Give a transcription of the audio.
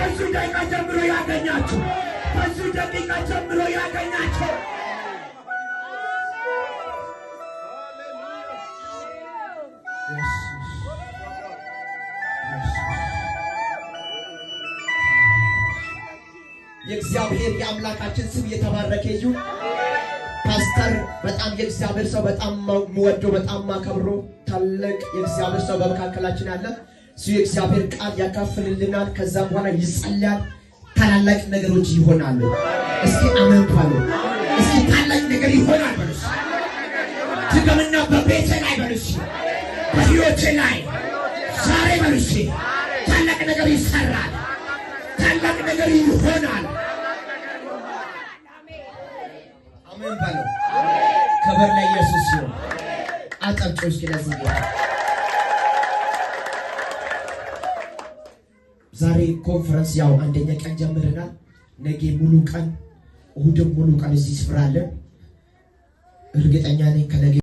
ከዚህ ደቂቃ ጀምሮ ያገኛችሁ። ከዚህ ደቂቃ ጀምሮ ያገኛችሁ። የእግዚአብሔር የአምላካችን ስም የተባረከ ይሁን። ፓስተር በጣም የእግዚአብሔር ሰው፣ በጣም የምወደው፣ በጣም ማከብሮ ታላቅ የእግዚአብሔር ሰው በመካከላችን አለ። እሱ የእግዚአብሔር ቃል ያካፍልልናል። ከዛም በኋላ ይጸልያል። ታላላቅ ነገሮች ይሆናሉ። እስኪ አሜን በሉ። እስኪ ታላቅ ነገር ይሆናል በሉ። ድገምና በቤቴ ላይ በሉ፣ በህይወቴ ላይ ዛሬ በሉ፣ ታላቅ ነገር ይሰራል። ታላቅ ነገር ይሆናል። አሜን በሉ። ክብር ለኢየሱስ ይሁን። አጨብጭቡ እስኪ ለዚህ ጌታ። ዛሬ ኮንፈረንስ ያው አንደኛ ቀን ጀምረናል። ነገ ሙሉ ቀን፣ እሁድም ሙሉ ቀን እዚህ ስፍራ አለን። እርግጠኛ ነኝ ከነገ